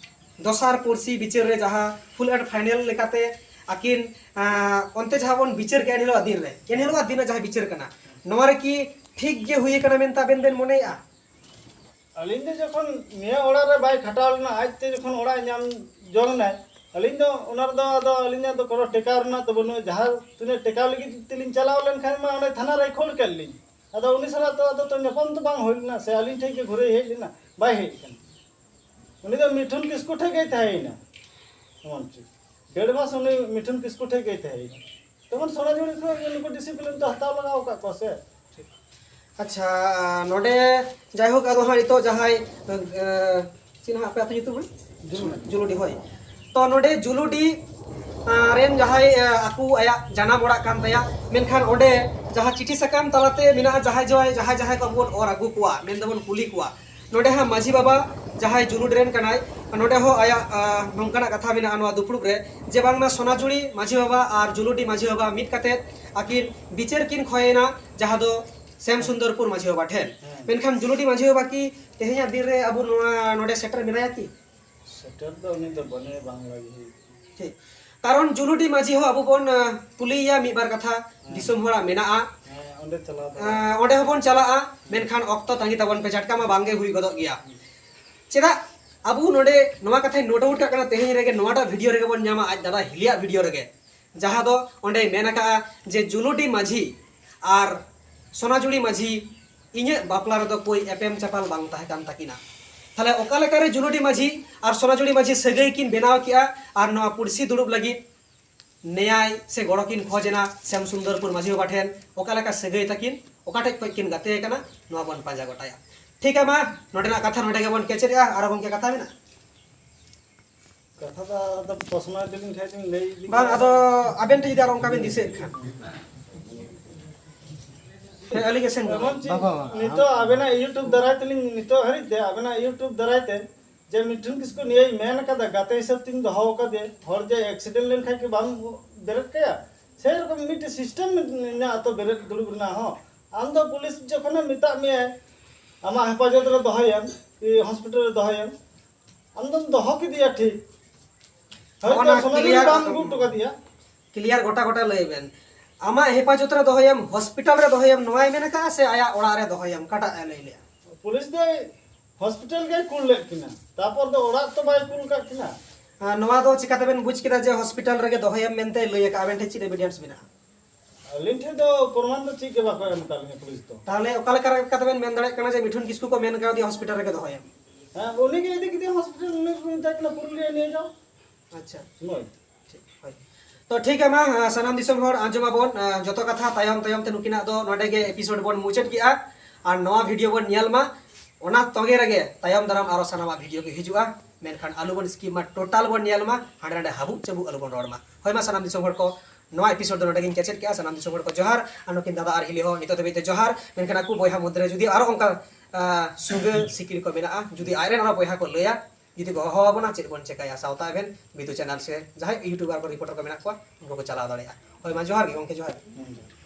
ᱫᱚᱥᱟᱨ ᱯᱟᱹᱨᱥᱤ ᱵᱤᱪᱟᱹᱨ ᱨᱮ ᱡᱟᱦᱟᱸ ᱯᱷᱩᱞ ᱮᱱᱰ ᱯᱷᱟᱭᱱᱮᱞ ᱞᱮᱠᱟᱛᱮ ᱟᱹᱠᱤᱱ, ᱟᱸ, ᱚᱱᱛᱮ ᱡᱟᱦᱟᱸ ᱵᱚᱱ ᱵᱤᱪᱟᱹᱨ ᱠᱮᱜᱼᱟ ᱮᱱ ᱦᱤᱞᱳᱜ ᱫᱤᱱ ᱨᱮ, ᱮᱱ ᱦᱤᱞᱳᱜ ᱫᱤᱱ ᱨᱮ ᱡᱟᱦᱟᱸ ᱵᱤᱪᱟᱹᱨ ᱠᱟᱱᱟ, ᱱᱚᱣᱟ ᱨᱮ ᱠᱤ ᱴᱷᱤᱠ ᱜᱮ ᱦᱩᱭ ᱟᱠᱟᱱᱟ ᱢᱮᱱᱛᱮ ᱟᱵᱮᱱ ᱵᱮᱱ ᱢᱚᱱᱮᱭᱮᱜᱼᱟ? ᱟᱹᱞᱤᱧ ᱫᱚ ᱡᱚᱠᱷᱚᱱ ᱱᱤᱭᱟᱹ ᱚᱲᱟᱜ ᱨᱮ ᱵᱟᱭ ᱠᱷᱟᱴᱟᱣ ᱞᱮᱱᱟ, ᱟᱡᱛᱮ ᱡᱚᱠᱷᱚᱱ ᱚᱲᱟᱜ ᱧᱟᱢ ᱡᱚᱝ ᱮᱱᱟᱭ, ᱟᱹᱞᱤᱧ ᱫᱚ ᱚᱱᱟ ᱨᱮᱫᱚ ᱟᱫᱚ ᱟᱹᱞᱤᱧᱟᱜ ᱫᱚ ᱠᱳᱱᱳ ᱴᱮᱠᱟᱣ ᱨᱮᱱᱟᱜ ᱫᱚ ᱵᱟᱹᱱᱩᱜᱼᱟ᱾ ᱡᱟᱦᱟᱸ ᱛᱤᱱᱟᱹᱜ ᱴᱮᱠᱟᱣ ᱞᱟᱹᱜᱤᱫ ᱛᱮᱞᱤᱧ ᱪᱟᱞᱟᱣ ᱞᱮᱱᱠᱷᱟᱱ ᱢᱟ ᱚᱸᱰᱮ ᱛᱷᱟᱱᱟ ᱨᱮᱭ ᱠᱷᱳᱲ ᱠᱮᱫ ᱞᱤᱧ᱾ ᱟᱫᱚ ᱩᱱᱤ ᱥᱟᱞᱟᱜ ᱫᱚ ᱟᱫᱚ ᱛᱚ ᱧᱟᱯᱟᱢ ᱫᱚ ᱵᱟᱝ ᱦᱩᱭ ᱞᱮᱱᱟ, ᱥᱮ ᱟᱹᱞᱤᱧ ᱴᱷᱮᱱ ᱜᱮ ᱜᱷᱩᱨᱮᱭ ᱦᱮᱡ ᱞᱮᱱᱟ? ᱵᱟᱭ ᱦᱮᱡ ᱟᱠᱟᱱᱟ᱾ ᱩᱱᱤ ᱫᱚ ᱢᱤᱴᱷᱩᱱ ᱠᱤᱥᱠᱩ ᱴᱷᱮᱱ ᱜᱮᱭ ᱛᱟᱦᱮᱸᱭᱮᱱᱟ᱾ ᱮᱢᱚᱱ ᱪᱮᱫ ᱰᱮᱲ ᱢᱟᱥ ᱩᱱᱤ ᱢᱤᱴᱷᱩᱱ ᱠᱤᱥᱠᱩ ᱴᱷᱮᱱ ᱜᱮᱭ ᱛᱟᱦᱮᱸᱭᱮᱱᱟ᱾ ᱛᱮᱢᱚᱱ ᱥᱚᱱᱟᱡᱷᱩᱨᱤ ᱠᱷᱚᱱ ᱱᱩᱠᱩ ᱰᱤᱥᱤᱯᱞᱤᱱ ᱫᱚ ᱦᱟᱛᱟᱣ ᱞᱟᱜᱟᱣ ᱟᱠᱟᱫ ᱠᱚᱣᱟ ᱥᱮ᱾ ᱴᱷᱤᱠ᱾ ᱟᱪᱪᱷᱟ, ᱱᱚᱰᱮ ᱡᱟᱭᱦᱳᱠ, ᱟᱫᱚ ᱦᱟᱸᱜ ᱱᱤᱛᱚᱜ ᱡᱟᱦᱟᱸᱭ, ᱮ, ᱪᱮᱫ ᱦᱟᱸᱜ ᱟᱯᱮ ᱟᱹᱛᱩ ᱧᱩᱛᱩᱢ ᱦᱟᱸᱜ? ᱡᱩᱞᱩᱰᱤ᱾ ᱡᱩᱞᱩᱰᱤ, ᱦᱳᱭ᱾ ᱛᱚ ᱱᱚᱰᱮ ᱡᱩᱞᱩᱰᱤ, ᱟ, ᱨᱮᱱ ᱡᱟᱦᱟᱸᱭ, ᱟ, ᱟᱠᱚ ᱟᱭᱟᱜ ᱡᱟᱱᱟᱢ ᱚᱲᱟᱜ ᱠᱟᱱ ᱛᱟᱭᱟ, ᱢᱮᱱᱠᱷᱟᱱ ᱚᱸᱰᱮ ᱡᱟᱦᱟᱸ ᱪᱤᱴᱷᱤ ᱥᱟᱠᱟᱢ ᱛᱟᱞᱟᱛᱮ ᱢᱮᱱᱟᱜᱼᱟ, ᱡᱟᱦᱟᱸᱭ ᱡᱟᱦᱟᱸᱭ ᱡᱟᱦᱟᱸᱭ ᱠᱚ ᱵᱚᱱ ᱚᱨ ᱟᱹᱜᱩ ᱠᱚᱣᱟ, ᱢᱮᱱ ᱫᱚᱵᱚᱱ ᱠᱩᱞᱤ ᱠᱚᱣᱟ, ᱱᱚᱰᱮ ᱦᱟᱸᱜ ᱢᱟᱹᱡᱷᱤ ᱵᱟᱵᱟ ᱡᱟᱦᱟᱸᱭ ᱡᱩᱞᱩᱰᱤ ᱨᱮᱱ ᱠᱟᱱᱟᱭ, ᱱᱚᱰᱮ ᱦᱚᱸ ᱟᱭᱟᱜ, ᱟ, ᱱᱚᱝᱠᱟᱱᱟᱜ ᱠᱟᱛᱷᱟ ᱢᱮᱱᱟᱜᱼᱟ ᱱᱚᱣᱟ ᱫᱩᱯᱲᱩᱵ ᱨᱮ, ᱡᱮ ᱵᱟᱝᱢᱟ ᱥᱚᱱᱟᱡᱩᱲᱤ ᱢᱟᱹᱡᱷᱤ ᱵᱟᱵᱟ ᱟᱨ ᱡᱩᱞᱩᱰᱤ ᱢᱟᱹᱡᱷᱤ ᱵᱟᱵᱟ ᱢᱤᱫ ᱠᱟᱛᱮ ᱟᱹᱠᱤᱱ ᱵᱤᱪᱟᱹᱨ ᱠᱤᱱ ᱠᱷᱚᱭᱮᱱᱟ, ᱡᱟᱦᱟᱸ ᱫᱚ ᱥᱮᱢ ᱥᱩᱱᱫᱚᱨᱯᱩᱨ ᱢᱟᱹᱡᱷᱤ ᱵᱟᱵᱟ ᱴᱷᱮᱱ᱾ ᱦᱮᱸ᱾ ᱢᱮᱱᱠᱷᱟᱱ ᱡᱩᱞᱩᱰᱤ ᱢᱟᱹᱡᱷᱤ ᱵᱟᱵᱟ ᱠᱤ ᱛᱮᱦᱮᱧᱟᱜ ᱫᱤᱱ ᱨᱮ ᱟᱵᱚ ᱱᱚᱣᱟ ᱱᱚᱰᱮ ᱥᱮᱴᱮᱨ ᱢᱮᱱᱟᱭᱟ ᱠᱤ? ᱥᱮᱴᱮᱨ ᱫᱚ ᱩᱱᱤ ᱫᱚ ᱵᱟᱹᱱᱩᱭᱟ, ᱵᱟᱝ ᱞᱟᱹᱜᱤᱫ᱾ ᱴᱷᱤᱠ᱾ ᱠᱟᱨᱚᱱ ᱡᱩᱞᱩᱰᱤ ᱢᱟᱹᱡᱷᱤ ᱦᱚᱸ ᱟᱵᱚ ᱵᱚᱱ, ᱟ, ᱠᱩᱞᱤᱭᱮᱭᱟ ᱢᱤᱫ ᱵᱟᱨ ᱠᱟᱛᱷᱟ, ᱦᱮᱸ᱾ ᱫᱤᱥᱚᱢ ᱦᱚᱲᱟᱜ ᱢᱮᱱᱟᱜᱼᱟ᱾ ᱦᱮᱸ, ᱚᱸᱰᱮ ᱪᱟᱞᱟᱣ ᱫᱚ᱾ ᱟ, ᱚᱸᱰᱮ ᱦᱚᱸᱵᱚᱱ ᱪᱟᱞᱟᱜᱼᱟ, ᱢᱮᱱᱠᱷᱟᱱ ᱚᱠᱛᱚ ᱛᱟᱺᱜᱤ ᱛᱟᱵᱚᱱ ᱯᱮ, ᱡᱷᱟᱴᱠᱟ ᱢᱟ ᱵᱟᱝᱜᱮ ᱦᱩᱭ ᱜᱚᱫᱚᱜ ᱜᱮᱭᱟ᱾ ᱪᱮᱫᱟᱜ ᱟᱵᱚ ᱱᱚᱰᱮ ᱱᱚᱣᱟ ᱠᱟᱛᱷᱟᱧ note out ᱠᱟᱜ ᱠᱟᱱᱟ, ᱛᱮᱦᱮᱧ ᱨᱮᱜᱮ ᱱᱚᱣᱟᱴᱟᱜ video ᱨᱮᱜᱮ ᱵᱚᱱ ᱧᱟᱢᱟ, ᱟᱡ ᱫᱟᱫᱟ ᱦᱤᱞᱤᱭᱟᱜ video ᱨᱮᱜᱮ, ᱡᱟᱦᱟᱸ ᱫᱚ ᱚᱸᱰᱮᱭ ᱢᱮᱱ ᱟᱠᱟᱜᱼᱟ ᱡᱮ ᱡᱩᱞᱩᱰᱤ ᱢᱟᱹᱡᱷᱤ ᱟᱨ ᱥᱚᱱᱟᱡᱩᱲᱤ ᱢᱟᱹᱡᱷᱤ ᱤᱧᱟᱹᱜ ᱵᱟᱯᱞᱟ ᱨᱮᱫᱚ ᱠᱳᱭ ᱮᱯᱮᱢ ᱪᱟᱯᱟᱞ ᱵᱟᱝ ᱛᱟᱦᱮᱸ ᱠᱟᱱ ᱛᱟᱹᱠᱤᱱᱟ᱾ ᱛᱟᱦᱞᱮ ᱚᱠᱟ ᱞᱮᱠᱟᱨᱮ ᱡᱩᱞᱩᱰᱤ ᱢᱟᱹᱡᱷᱤ ᱟᱨ ᱥᱚᱱᱟᱡᱩᱲᱤ ᱢᱟᱹᱡᱷᱤ ᱥᱟᱹᱜᱟᱹᱭ ᱠᱤᱱ ᱵᱮᱱᱟᱣ ᱠᱮᱜᱼᱟ ᱟᱨ ᱱᱚᱣᱟ ᱯᱩᱲᱥᱤ ᱫᱩᱲᱩᱵ ᱞᱟᱹᱜᱤᱫ ᱱᱮᱭᱟᱭ ᱥᱮ ᱜᱚᱲᱚ ᱠᱤᱱ ᱠᱷᱚᱡᱽ ᱮᱱᱟ ᱥᱮᱢ ᱥᱩᱱᱫᱚᱨᱯᱩᱨ ᱢᱟᱹᱡᱷᱤ ᱵᱟᱵᱟ ᱴᱷᱮᱱ? ᱚᱠᱟ ᱞᱮᱠᱟ ᱥᱟᱹᱜᱟᱹᱭ ᱛᱟᱹᱠᱤᱱ, ᱚᱠᱟ ᱴᱷᱮᱡ ᱠᱷᱚᱡ ᱠᱤᱱ ᱜᱟᱛᱮ ᱟᱠᱟᱱᱟ, ᱱᱚᱣᱟ ᱵᱚᱱ ᱯᱟᱸᱡᱟ ᱜᱚᱴᱟᱭᱟ᱾ ᱴᱷᱤᱠᱟ, ᱢᱟ ᱱᱚᱰᱮᱱᱟᱜ ᱠᱟᱛᱷᱟ ᱱᱚᱰᱮ ᱜᱮᱵᱚᱱ ᱠᱮᱪᱮᱫᱮᱜᱼᱟ᱾ ᱟᱨᱚ ᱜᱚᱢᱠᱮ ᱠᱟᱛᱷᱟ ᱢᱮᱱᱟᱜᱼᱟ? ᱠᱟᱛᱷᱟ ᱫᱚ ᱟᱫᱚ personal ᱛᱮᱞᱤᱧ ᱠᱷᱟᱡ ᱞᱤᱧ ᱞᱟᱹᱭ ᱤᱫᱤ ᱵᱟᱝ, ᱠᱮᱭᱟ᱾ ᱟᱫᱚ ᱟᱵᱮᱱ ᱴᱷᱮᱡ ᱡᱩᱫᱤ ᱟᱨᱚ ᱚᱱᱠᱟ ᱵᱮᱱ ᱫᱤᱥᱟᱹᱭᱮᱫ ᱠᱷᱟᱱ᱾ ᱦᱮᱸ, ᱟᱹᱞᱤᱧ ᱜᱮ ᱥᱮᱱ ᱮᱢᱚᱱ ᱪᱮᱫ ᱵᱟᱵᱟ, ᱱᱤᱛᱚᱜ ᱟᱵᱮᱱᱟᱜ YouTube ᱫᱟᱨᱟᱭ ᱛᱮᱞᱤᱧ, ᱱᱤᱛᱚᱜ ᱦᱟᱹᱨᱤᱡ ᱛᱮ ᱟᱵᱮᱱᱟᱜ YouTube ᱫᱟᱨᱟᱭ ᱛᱮ ᱡᱮ ᱢᱤᱴᱷᱩᱱ ᱠᱤᱥᱠᱩ ᱱᱤᱭᱟᱹᱭ ᱢᱮᱱ ᱟᱠᱟᱫᱟ, ᱜᱟᱛᱮ ᱦᱤᱥᱟᱹᱵ ᱛᱤᱧ ᱫᱚᱦᱚ ᱟᱠᱟᱫᱮᱭᱟ, ᱦᱚᱲ ᱡᱮ accident ᱞᱮᱱᱠᱷᱟᱱ ᱠᱤ ᱵᱟᱢ ᱵᱮᱨᱮᱫ ᱠᱟᱭᱟ? ᱥᱮᱨᱚᱠᱚᱢ ᱢᱤᱫᱴᱮᱡ system ᱢᱮᱱᱟᱜᱼᱟ ᱛᱚ ᱵᱮᱨᱮᱫ ᱫᱩᱲᱩᱵ ᱨᱮᱱᱟᱜ ᱦᱚᱸ᱾ ᱟᱢ ᱫᱚ ᱯᱩᱞᱤᱥ ᱡᱚᱠᱷᱚᱱᱮ ᱢᱮᱛᱟᱜ ᱢᱮᱭᱟᱭ ᱟᱢᱟᱜ ᱦᱮᱯᱟᱡᱚᱛ ᱨᱮ ᱫᱚᱦᱚᱭᱮᱢ, ᱠᱤ hospital ᱨᱮ ᱫᱚᱦᱚᱭᱮᱢ, ᱟᱢ ᱫᱚᱢ ᱫᱚᱦᱚ ᱠᱮᱫᱮᱭᱟ ᱴᱷᱤᱠ, ᱦᱚᱭᱛᱚ ᱚᱱᱟ ᱥᱚᱱᱟᱡᱩᱨᱤ clear ᱵᱟᱢ ᱟᱹᱜᱩ ᱦᱚᱴᱚ ᱠᱟᱫᱮᱭᱟ᱾ Clear ᱜᱚᱴᱟ ᱜᱚᱴᱟ ᱞᱟᱹᱭ ᱵᱮᱱ, ᱟᱢᱟᱜ ᱦᱮᱯᱟᱡᱚᱛ ᱨᱮ ᱫᱚᱦᱚᱭᱮᱢ, hospital ᱨᱮ ᱫᱚᱦᱚᱭᱮᱢ, ᱱᱚᱣᱟᱭ ᱢᱮᱱ ᱟᱠᱟᱫᱼᱟ ᱥᱮ ᱟᱭᱟᱜ ᱚᱲᱟᱜ ᱨᱮ ᱫᱚᱦᱚᱭᱮᱢ, ᱚᱠᱟᱴᱟᱜ ᱮ ᱞᱟᱹᱭ ᱞᱮᱜᱼᱟ? ᱯᱩᱞᱤᱥ ᱫᱚᱭ hospital ᱜᱮᱭ ᱠᱩᱞ ᱞᱮᱫ ᱠᱤᱱᱟ, ᱛᱟᱯᱚᱨ ᱫᱚ ᱚᱲᱟᱜ ᱛᱚ ᱵᱟᱭ ᱠᱩᱞ ᱠᱟᱜ ᱠᱤᱱᱟ᱾ ᱟᱨ ᱱᱚᱣᱟ ᱫᱚ ᱪᱤᱠᱟᱹ ᱛᱮᱵᱮᱱ ᱵᱩᱡᱽ ᱠᱮᱫᱟ ᱡᱮ hospital ᱨᱮᱜᱮ ᱫᱚᱦᱚᱭᱮᱢ ᱢᱮᱱᱛᱮ ᱞᱟᱹᱭ ᱟᱠᱟᱫᱼᱟ? ᱟᱵᱮᱱ ᱴᱷᱮᱱ ᱪᱮᱫ evidence ᱢᱮᱱᱟᱜᱼᱟ? ᱟᱹᱞᱤᱧ ᱴᱷᱮᱱ ᱫᱚ ᱯᱨᱚᱢᱟᱱ ᱫᱚ ᱪᱮᱫ ᱜᱮ ᱵᱟᱠᱚ ᱮᱢ ᱟᱠᱟᱫ ᱞᱤᱧᱟ ᱯᱩᱞᱤᱥ ᱫᱚ᱾ ᱛᱟᱦᱚᱞᱮ ᱚᱠᱟ ᱞᱮᱠᱟ ᱨᱮ ᱠᱟᱛᱮ ᱵᱮᱱ ᱢᱮᱱ ᱫᱟᱲᱮᱭᱟᱜ ᱠᱟᱱᱟ ᱡᱮ ᱢᱤᱴᱷᱩᱱ ᱠᱤᱥᱠᱩ ᱠᱚ ᱢᱮᱱ ᱠᱟᱣᱫᱮᱭᱟ hospital ᱨᱮᱜᱮ ᱫᱚᱦᱚᱭᱮᱢ? ᱦᱮᱸ, ᱩᱱᱤ ᱜᱮ ᱤᱫᱤ ᱠᱮᱫᱮᱭᱟ hospital, ᱩᱱᱤ ᱠᱚ ᱢᱮᱛᱟᱭ ᱠᱟᱱᱟ ᱯᱩᱨᱩᱞᱤᱭᱟᱹ ᱱᱤᱭᱟᱹ ᱡᱟᱣ᱾ ᱟᱪᱪᱷᱟ, ᱱᱚᱭ᱾ ᱴᱷᱤᱠ, ᱦᱳᱭ᱾ ᱛᱚ ᱴᱷᱤᱠ ᱜᱮᱭᱟ, ᱢᱟ ᱥᱟᱱᱟᱢ ᱫᱤᱥᱚᱢ ᱦᱚᱲ ᱟᱸᱡᱚᱢ ᱟᱵᱚᱱ, ᱡᱚᱛᱚ ᱠᱟᱛᱷᱟ ᱛᱟᱭᱚᱢ ᱛᱟᱭᱚᱢ ᱛᱮ ᱱᱩᱠᱤᱱᱟᱜ ᱫᱚ ᱱᱚᱰᱮ ᱜᱮ ᱮᱯᱤᱥᱳᱰ ᱵᱚᱱ ᱢᱩᱪᱟᱹᱫ ᱠᱮᱜᱼᱟ᱾ ᱟᱨ ᱱᱚᱣᱟ ᱵᱷᱤᱰᱤᱭᱳ ᱵᱚᱱ ᱧᱮᱞ ᱢᱟ, ᱚᱱᱟ ᱛᱚᱸᱜᱮ ᱨᱮᱜᱮ ᱛᱟᱭᱚᱢ ᱫᱟᱨᱟᱢ ᱟᱨᱚ ᱥᱟᱱᱟᱢᱟᱜ ᱵᱷᱤᱰᱤᱭᱳ ᱜᱮ ᱦᱤᱡᱩᱜᱼᱟ᱾ ᱢᱮᱱᱠᱷᱟᱱ ᱟᱞᱚ ᱵᱚᱱ ᱥᱠᱤᱯ ᱢᱟ, ᱴᱳᱴᱟᱞ ᱵᱚᱱ ᱧᱮᱞ ᱢᱟ, ᱦᱟᱸᱰᱮ ᱱᱟᱰᱮ ᱦᱟᱵᱩᱜ ᱪᱟᱵᱩᱜ ᱟᱞᱚ ᱵᱚᱱ ᱨᱚᱲ ᱢᱟ᱾ ᱦᱳᱭ, ᱢᱟ ᱥᱟᱱᱟᱢ ᱫᱤᱥᱚᱢ ᱦᱚᱲ ᱠᱚ, ᱱᱚᱣᱟ ᱮᱯᱤᱥᱳᱰ ᱫᱚ ᱱᱚᱰᱮ ᱜᱤᱧ ᱠᱮᱪᱮᱫ ᱠᱮᱜᱼᱟ᱾ ᱥᱟᱱᱟᱢ ᱫᱤᱥᱚᱢ ᱦᱚᱲ ᱠᱚ ᱡᱚᱦᱟᱨ, ᱟᱨ ᱱᱩᱠᱤᱱ ᱫᱟᱫᱟ ᱟᱨ ᱦᱤᱞᱤ ᱦᱚᱸ ᱱᱤᱛᱚᱜ ᱫᱷᱟᱹᱵᱤᱡ ᱛᱮ ᱡᱚᱦᱟᱨ᱾ ᱢᱮᱱᱠᱷᱟᱱ ᱟᱠᱚ ᱵᱚᱭᱦᱟ ᱢᱚᱫᱽᱫᱷᱮ ᱨᱮ ᱡᱩᱫᱤ ᱟᱨᱚ ᱚᱱᱠᱟ ᱥᱩᱜᱟᱹ ᱥᱤᱠᱲᱤ ᱠᱚ ᱢᱮᱱᱟᱜᱼᱟ, ᱡᱩᱫᱤ ᱟᱡᱨᱮᱱ ᱟᱨᱚ ᱵᱚᱭᱦᱟ ᱠᱚ ᱞᱟᱹᱭᱟ, ᱡᱩᱫᱤ ᱠᱚ ᱦᱚᱦᱚ ᱟᱵᱚᱱᱟ, ᱪᱮᱫ ᱵᱚᱱ ᱪᱮᱠᱟᱭᱟ? ᱥᱟᱶᱛᱟ ᱮᱵᱷᱮᱱ ᱵᱤᱫᱩ ᱪᱮᱱᱮᱞ ᱥᱮ ᱡᱟᱦᱟᱸᱭ ᱤᱭᱩᱴᱩᱵᱟᱨ ᱠᱚ, ᱨᱤᱯᱳᱨᱴᱟᱨ ᱠᱚ ᱢᱮᱱᱟᱜ ᱠᱚᱣᱟ, ᱩᱱᱠᱩ ᱠᱚ ᱪᱟᱞᱟᱣ ᱫᱟᱲᱮᱭᱟᱜᱼᱟ᱾ ᱦᱳᱭ, ᱢᱟ ᱡᱚᱦᱟᱨ ᱜᱮ ᱜᱚᱢᱠᱮ, ᱡᱚᱦᱟᱨ ᱜᱮ᱾